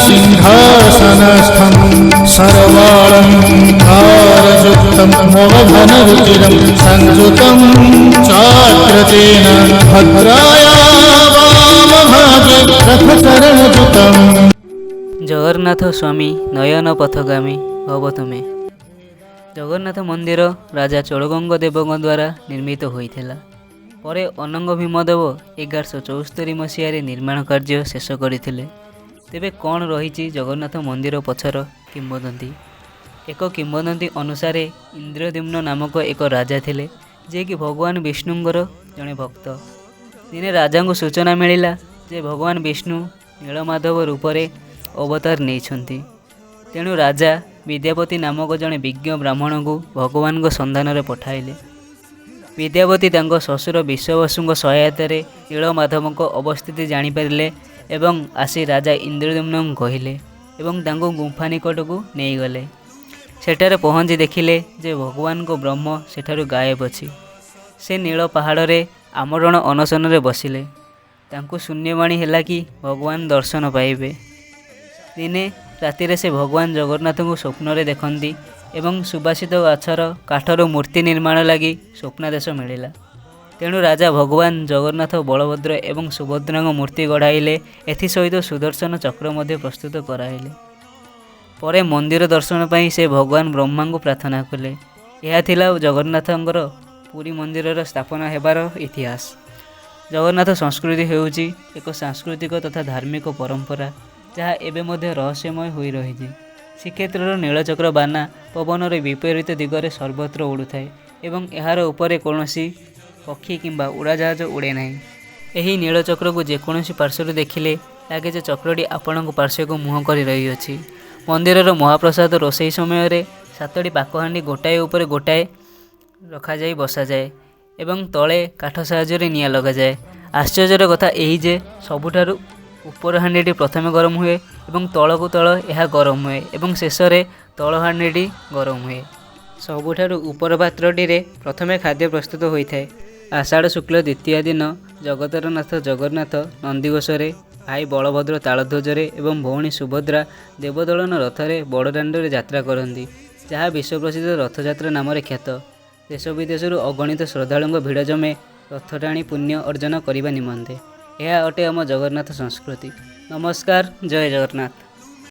रत्नसिंहासनस्थं सर्वालङ्कारयुक्तं नवघनरुचिरं संयुतं चाग्रजेन भद्राया वामभागे रथचरणयुतम्। ଜଗନ୍ନାଥ ସ୍ୱାମୀ ନୟନ ପଥଗାମୀ ଭବ ତୁମେ। ଜଗନ୍ନାଥ ମନ୍ଦିର ରାଜା ଚୋଡ଼ଗଙ୍ଗ ଦେବଙ୍କ ଦ୍ୱାରା ନିର୍ମିତ ହୋଇଥିଲା। ପରେ ଅନଙ୍ଗ ଭୀମଦେବ 1174 ମସିହାରେ ନିର୍ମାଣ କାର୍ଯ୍ୟ ଶେଷ କରିଥିଲେ। ତେବେ କ'ଣ ରହିଛି ଜଗନ୍ନାଥ ମନ୍ଦିର ପଛର କିମ୍ବଦନ୍ତୀ? ଏକ କିମ୍ବଦନ୍ତୀ ଅନୁସାରେ ଇନ୍ଦ୍ରଦ୍ୟୁମ୍ନ ନାମକ ଏକ ରାଜା ଥିଲେ, ଯିଏକି ଭଗବାନ ବିଷ୍ଣୁଙ୍କର ଜଣେ ଭକ୍ତ। ଦିନେ ରାଜାଙ୍କୁ ସୂଚନା ମିଳିଲା ଯେ ଭଗବାନ ବିଷ୍ଣୁ ନୀଳମାଧବ ରୂପରେ ଅବତାର ନେଇଛନ୍ତି। ତେଣୁ ରାଜା ବିଦ୍ୟାପତି ନାମକ ଜଣେ ବିଜ୍ଞ ବ୍ରାହ୍ମଣଙ୍କୁ ଭଗବାନଙ୍କ ସନ୍ଧାନରେ ପଠାଇଲେ। ବିଦ୍ୟାପତି ତାଙ୍କ ଶ୍ୱଶୁର ବିଶ୍ୱବସୁଙ୍କ ସହାୟତାରେ ନୀଳମାଧବଙ୍କ ଅବସ୍ଥିତି ଜାଣିପାରିଲେ ଏବଂ ଆସି ରାଜା ଇନ୍ଦ୍ରଦ୍ୟୁମ୍ନଙ୍କୁ କହିଲେ ଏବଂ ତାଙ୍କୁ ଗୁମ୍ଫା ନିକଟକୁ ନେଇଗଲେ। ସେଠାରେ ପହଞ୍ଚି ଦେଖିଲେ ଯେ ଭଗବାନଙ୍କ ବ୍ରହ୍ମ ସେଠାରୁ ଗାୟବ ଅଛି। ସେ ନୀଳ ପାହାଡ଼ରେ ଆମରଣ ଅନଶନରେ ବସିଲେ। ତାଙ୍କୁ ଶୂନ୍ୟବାଣୀ ହେଲା କି ଭଗବାନ ଦର୍ଶନ ପାଇବେ। ଦିନେ ରାତିରେ ସେ ଭଗବାନ ଜଗନ୍ନାଥଙ୍କୁ ସ୍ୱପ୍ନରେ ଦେଖନ୍ତି ଏବଂ ସୁବାସିତ ଗଛର କାଠରୁ ମୂର୍ତ୍ତି ନିର୍ମାଣ ଲାଗି ସ୍ୱପ୍ନାଦେଶ ମିଳିଲା। ତେଣୁ ରାଜା ଭଗବାନ ଜଗନ୍ନାଥ, ବଳଭଦ୍ର ଏବଂ ସୁଭଦ୍ରାଙ୍କ ମୂର୍ତ୍ତି ଗଢ଼ାଇଲେ। ଏଥିସହିତ ସୁଦର୍ଶନ ଚକ୍ର ମଧ୍ୟ ପ୍ରସ୍ତୁତ କରାଇଲେ। ପରେ ମନ୍ଦିର ଦର୍ଶନ ପାଇଁ ସେ ଭଗବାନ ବ୍ରହ୍ମାଙ୍କୁ ପ୍ରାର୍ଥନା କଲେ। ଏହା ଥିଲା ଜଗନ୍ନାଥଙ୍କର ପୁରୀ ମନ୍ଦିରର ସ୍ଥାପନା ହେବାର ଇତିହାସ। ଜଗନ୍ନାଥ ସଂସ୍କୃତି ହେଉଛି ଏକ ସାଂସ୍କୃତିକ ତଥା ଧାର୍ମିକ ପରମ୍ପରା, ଯାହା ଏବେ ମଧ୍ୟ ରହସ୍ୟମୟ ହୋଇ ରହିଛି। ଶ୍ରୀକ୍ଷେତ୍ରର ନୀଳଚକ୍ର ବାନା ପବନର ବିପରୀତ ଦିଗରେ ସର୍ବତ୍ର ଉଡ଼ୁଥାଏ ଏବଂ ଏହାର ଉପରେ କୌଣସି ପକ୍ଷୀ କିମ୍ବା ଉଡ଼ାଜାହାଜ ଉଡ଼େ ନାହିଁ। ଏହି ନୀଳଚକ୍ରକୁ ଯେକୌଣସି ପାର୍ଶ୍ୱରୁ ଦେଖିଲେ ଲାଗେ ଯେ ଚକ୍ରଟି ଆପଣଙ୍କ ପାର୍ଶ୍ୱକୁ ମୁହଁ କରି ରହିଅଛି। ମନ୍ଦିରର ମହାପ୍ରସାଦ ରୋଷେଇ ସମୟରେ 7ଟି ପାକହାଣ୍ଡି ଗୋଟାଏ ଉପରେ ଗୋଟାଏ ରଖାଯାଇ ବସାଯାଏ ଏବଂ ତଳେ କାଠ ସାହାଯ୍ୟରେ ନିଆଁ ଲଗାଯାଏ। ଆଶ୍ଚର୍ଯ୍ୟର କଥା ଏହି ଯେ ସବୁଠାରୁ ଉପର ହାଣ୍ଡିଟି ପ୍ରଥମେ ଗରମ ହୁଏ ଏବଂ ତଳକୁ ତଳ ଏହା ଗରମ ହୁଏ ଏବଂ ଶେଷରେ ତଳ ହାଣ୍ଡିଟି ଗରମ ହୁଏ। ସବୁଠାରୁ ଉପର ପାତ୍ରଟିରେ ପ୍ରଥମେ ଖାଦ୍ୟ ପ୍ରସ୍ତୁତ ହୋଇଥାଏ। ଆଷାଢ଼ ଶୁକ୍ଲ ଦ୍ୱିତୀୟା ଦିନ ଜଗତର ନାଥ ଜଗନ୍ନାଥ ନନ୍ଦିଘୋଷରେ, ଭାଇ ବଳଭଦ୍ର ତାଳଧ୍ୱଜରେ ଏବଂ ଭଉଣୀ ସୁଭଦ୍ରା ଦେବଦଳନ ରଥରେ ବଡ଼ଦାଣ୍ଡରେ ଯାତ୍ରା କରନ୍ତି, ଯାହା ବିଶ୍ୱପ୍ରସିଦ୍ଧ ରଥଯାତ୍ରା ନାମରେ ଖ୍ୟାତ। ଦେଶ ବିଦେଶରୁ ଅଗଣିତ ଶ୍ରଦ୍ଧାଳୁଙ୍କ ଭିଡ଼ ଜମେ ରଥ ଟାଣି ପୁଣ୍ୟ ଅର୍ଜନ କରିବା ନିମନ୍ତେ। ଏହା ଅଟେ ଆମ ଜଗନ୍ନାଥ ସଂସ୍କୃତି। ନମସ୍କାର, ଜୟ ଜଗନ୍ନାଥ।